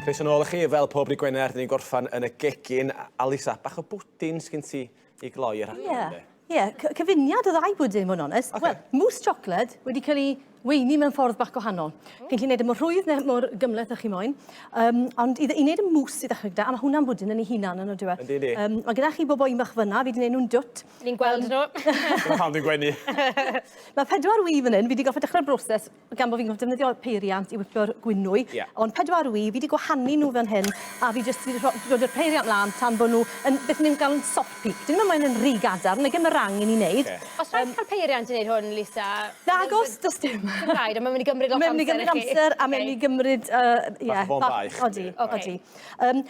Croeso nôl i chi, fel pob dy Gwener, dyn ni'n gorffan yn y gegin. Alisa, bach o bwdin sgyn ti i gloi yr rhaglen, Ie, ie, cyfuniad o ddau bwdin, fod yn onest. Okay. Wel, mousse chocolate wedi cael ei weini mewn ffordd bach gwahanol. Chi'n gallu gwneud e mor rhwydd neu mor gymhleth â chi moyn. Um, ond i, i wneud y mousse i ddechrau gyda, a mae hwnna'n bwdin yn ei hunan yn odyw e. Yndi, yndi. Um, mae gyda chi bob oen bach fyna, fi wedi gwneud nhw'n dwt. Ni'n gweld nhw. Dyna pam dwi'n gwenu. Mae pedwar wy fan hyn, fi wedi gorfod dechrau'r broses gan bod fi'n gorfod defnyddio peiriant i whipio'r gwynwy, yeah. ond pedwar wy, fi wedi gwahanu nhw fan hyn, a fi jyst wedi dod â'r peiriant lan tan bod nhw yn, beth ni'n galw'n soft peak. Dyn nhw'n moyn yn rhy gadarn, nag ym meringue i ni wneud. Okay. Os rhaid cael peiriant i wneud hwn, Lisa? Nagos, does dim. Dim rhaid, ond mae'n mynd i gymryd lot amser i chi. Mae'n mynd i gymryd amser, a mae'n mynd i gymryd... Uh, yeah, bach baich. Odi, odi. Um,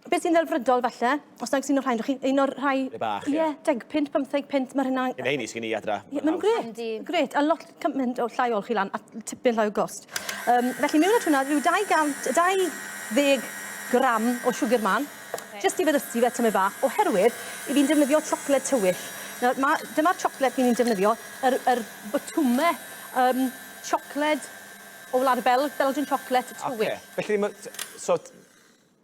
Beth sy'n ddelfrydol falle, os nag sy'n o'r rhain, chi, un o'r rhai... Rhai bach, ie. Ie, 10 punt, 15 punt, mae'r hynna... Un heini sgyn i adra. Ie, maen nhw'n grêt. Grêt, a lot cymaint o llai olchi lan, a tipyn llai o gost. Um, felly mewn at hwnna, rhyw 200, 20 gram o siwgr man, okay. jyst i feddysu fe tymed bach, oherwydd i fi'n defnyddio siocled tywyll. Nawr, ma, dyma'r siocled fi'n defnyddio, yr, yr botwme um, siocled o Wlad y Belg, Belgian chocolate tywyll. Okay. Felly, ma, so,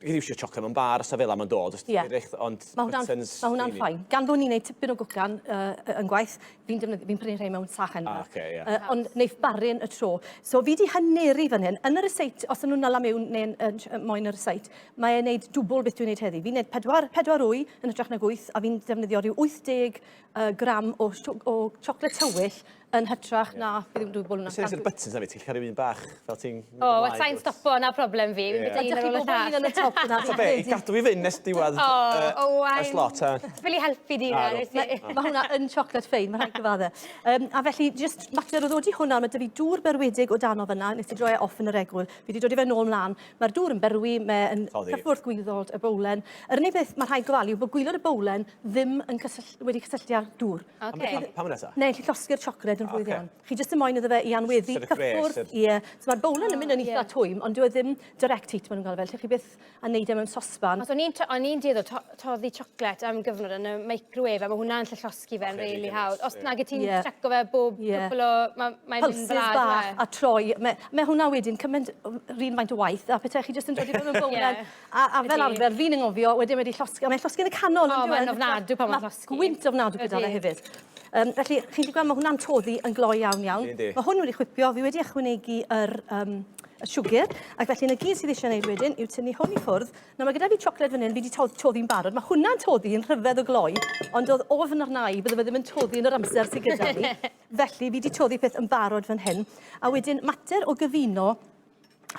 Fi'n iwsio chocolate mewn bar os ta fel 'a ma'n dod os Ie. Ond Ma' hwnna'n buttons ma' hwnna'n fine. Gan bo' ni'n neud tipyn o gwcan yy yn gwaith, fi'n defnyddio fi'n prynu rhei mewn sach enfawr. Ah oce ie. Yy ond neiff baryn y tro. So fi 'di haneru fan hyn. Yn y ryseit, os 'yn nw'n nala miwn neu'n yn moyn y ryseit, mae e'n neud dwbwl beth dwi'n neud heddi. Fi'n neud pedwar pedwar wy yn hytrach nag wyth, a fi'n defnyddio rhyw 80 yy gram o siw- o siocled tywyll yn hytrach na beth yw'n dwbwl hwnna. Sut yw'r buttons na fi? Ti'n cael rhyw un bach fel ti'n... O, wel sa'n stopo, na problem fi. Fi'n bwyta un ar ôl y llall. yn y top yna. Ta be, i gadw fi fynd nes diwedd y slot. Ffili helpu di na, nes i. Mae hwnna yn chocolate ffein, mae rhaid gyfadde. Um, a felly, just mater o ddod i hwnna, mae dy fi dŵr berwedig o dano fyna, nes i droi e off yn yr egwyl. Fi wedi dod i fe nôl mlaen. Mae'r dŵr yn berwi, mae'n cyffwrdd gwylod y bowlen. Yr unig beth mae rhaid gofalu yw bod gwylod y bowlen ddim yn cysyll wedi cysylltu â'r dŵr. Okay. Pam yna ta? Neu chi llosgi'r siocled yn rhwydd iawn. Chi jyst yn moyn iddo fe i anweddu cyffwrdd. Ie. So mae'r bowlen yn mynd yn eitha twym, ond dyw e ddim direct heat maen nhw'n gael fel. Lle chi byth a neud e mewn sosban. Os o'n i'n o'n i'n dueddol to toddi siocled am gyfnod yn y microwave, a mae hwnna'n lle llosgi fe'n rili hawdd. Os nag y ti'n checo fe bob cwpl o... Mae'n mynd fel bach a troi. Mae, mae hwnna wedyn cymaint, yr un faint o waith, a petai chi jyst yn dod i fe mewn bowlen. A, a fel arfer, fi'n anghofio, wedyn wedi llosgi, a mae'n llosgi yn y canol. O, mae'n ofnadw pan mae'n llosgi. Gwynt ofnadw gyda fe hefyd. Um, felly, chi'n gallu gweld, mae hwnna'n toddi yn gloi iawn iawn. Yndi. Mae hwn wedi chwipio, fi wedi ychwanegu yr, um, y siwgr, ac felly na gyd sydd eisiau gwneud wedyn yw tynnu hwn i ffwrdd. Nawr mae gyda fi siocled fan hyn, fi wedi to toddi'n barod. Mae hwnna'n toddi yn rhyfedd o gloi, ond oedd ofn arna i bydde fe ddim yn toddi yn yr amser sydd gyda fi. Felly, fi wedi toddi peth yn barod fan hyn. A wedyn, mater o gyfuno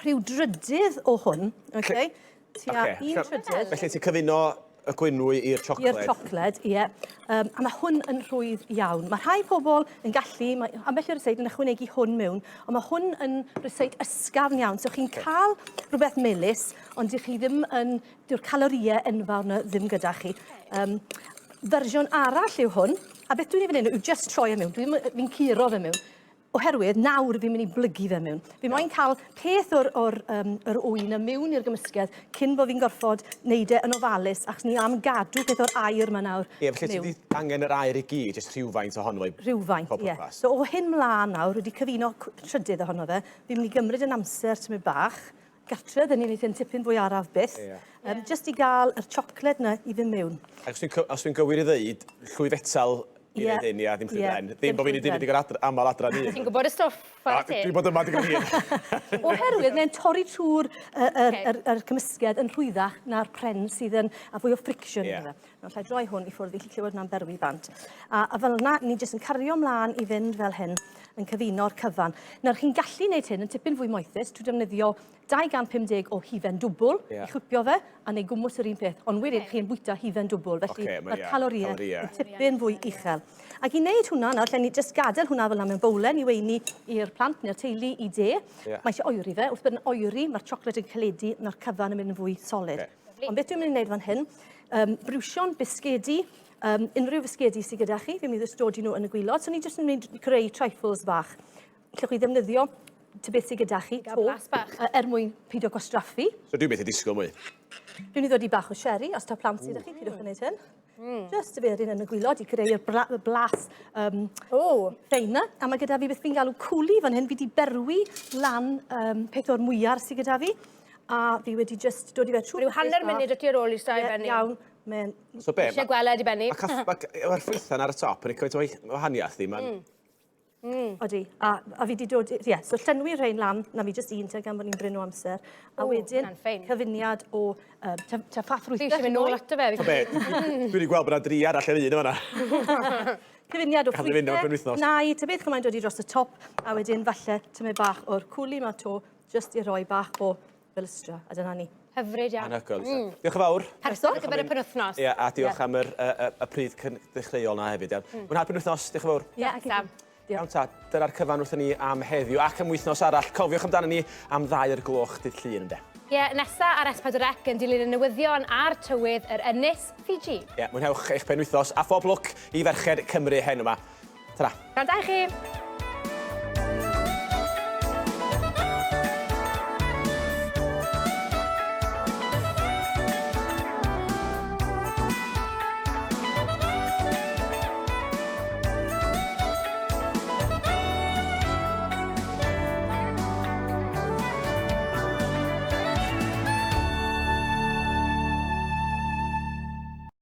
rhyw drydydd o hwn, okay? Tua okay. un trydydd. Felly ti'n cyfuno y gwynwy i'r siocled? I'r siocled, ie. Yeah. Um, a mae hwn yn rhwydd iawn. Mae rhai pobl yn gallu, mae ambell i ryseit yn ychwanegu hwn mewn, ond mae hwn yn ryseit ysgafn iawn. So chi'n okay. cael rhywbeth melys, ond dych chi ddim yn, dyw'r calorïau enfawr yna ddim gyda chi. Um, fersiwn arall yw hwn, a beth dwi'n ei fan hyn yw just troi e mewn. Dwi'n fi curo fe mewn. Oherwydd nawr fi'n mynd i blygu fe mewn. Fi moyn cael peth o'r, or, um, yr ŵyn y mewn i'r gymysgedd cyn bod fi'n gorfod neud e yn ofalus, achos ni am gadw peth o'r aer yma nawr. Ie, felly ti wedi angen yr aer i gyd, jyst rhywfaint ohono fo. Rhywfaint, ie. Yeah. So o hyn mlaen nawr, wedi cyfuno trydydd ohono fe, fi'n mynd i gymryd yn amser tymed bach, gartre, dyn ni'n neud hyn tipyn fwy araf byth. Ie. Um, just i gael yr siocled na i fynd mewn. Ac os dwi'n os dwi'n gywir i ddeud, llwy fetal i yeah. wneud hyn, ia, ddim llwy yeah. bren. Ddim bod fi'n ei digon adra, aml adra ni. Ti'n gwybod y stwff, chwarae teg. Dwi'n bod yma digon hir. Oherwydd mae'n torri trwy'r yr, yr, yr, yr cymysgedd yn rhwyddach na'r pren sydd yn, a fwy o friction yeah. iddo fe. Nawr, allai droi hwn i ffwrdd i chi clywed hwnna'n berwi bant. A, a fel yna, ni jyst yn cario mlaen i fynd fel hyn, yn cyfuno'r cyfan. Nawr, chi'n gallu gwneud hyn yn tipyn fwy moethus trwy defnyddio 250 o hufen dwbl yeah. i chwipio fe, a neu gwmws yr un peth. Ond wedyn, okay. chi'n bwyta hufen dwbl, felly okay, mae'r caloriau yn tipyn fwy uchel. Ac i wneud hwnna nawr, lle ni jyst gadael hwnna fel yna mewn bowlen i weini i'r plant neu'r teulu i de. Yeah. Mae eisiau oeri fe. Wrth bod yn oeri, mae'r siocled yn caledu, mae'r cyfan yn mynd yn fwy solid. Okay. Ond beth dwi'n mynd i wneud fan hyn, um, briwsion, bisgedi, um, unrhyw fisgedi sydd gyda chi, fi'n mynd i ddystodi nhw yn y gwylod. So ni jyst yn mynd i creu trifles bach. Allwch chi ddefnyddio ty beth sydd gyda chi, to, blas bach. er mwyn peidio gwastraffu. So dwi'n beth i disgwyl mwy. Dwi'n mynd i ddod i bach o sherry, os ta plant sydd gyda chi, peidiwch yn gwneud hyn. Just y ferin yn y gwylod i greu'r bla, blas um, oh. ffein na. A mae gyda fi beth fi'n galw cwli fan hyn. Fi wedi berwi lan um, peth o'r mwyar sydd gyda fi. A fi wedi just dod i fe trwy... Rhyw hanner munud o ti ar ôl i stoi benni. Iawn. Mae'n... So be? Eisiau gweled i benni. Mae'r ffrwythau'n ar y top yn ei cymaint o wahaniaeth di. Mm. Odi, a, a fi 'di dod, ie, yeah, so llenwi rhain lan, na fi jyst un te gan bod ni'n brin o amser. A Ww, wedyn, hwnna'n ffein. cyfuniad o um, ta, ta ffa Fi eisiau mynd nôl ato fe. Be, dwi wedi gweld bod yna dri arall yr un yma na. Cyfuniad o Gadw fi fynd am y penwythnos. nai, ta beth chymaint dod i dros y top, a wedyn falle tymed bach o'r cwli ma to, jyst i roi bach o felystra, a dyna ni. Hyfryd iawn. Anhygoel. Mm. Diolch yn fawr. Perffaith ar gyfer y penwythnos. Ie, a diolch am yr, y, y, y pryd dechreuol na hefyd. Iawn. Mm. Mwynhau'r penwythnos, diolch yn fawr. Ie, ac i Sam. Diolch. Iawn ta, dyna'r cyfan wrthyn ni am heddiw ac am wythnos arall. Cofiwch amdano ni am ddau o'r gloch dydd Llun, ynde? Ie, nesa ar S4C yn dilyn y newyddion a'r tywydd yr ynys Fiji. Ie, mwynhewch eich penwythnos a phob lwc i ferched Cymru heno yma. Tara. Gwrando i chi!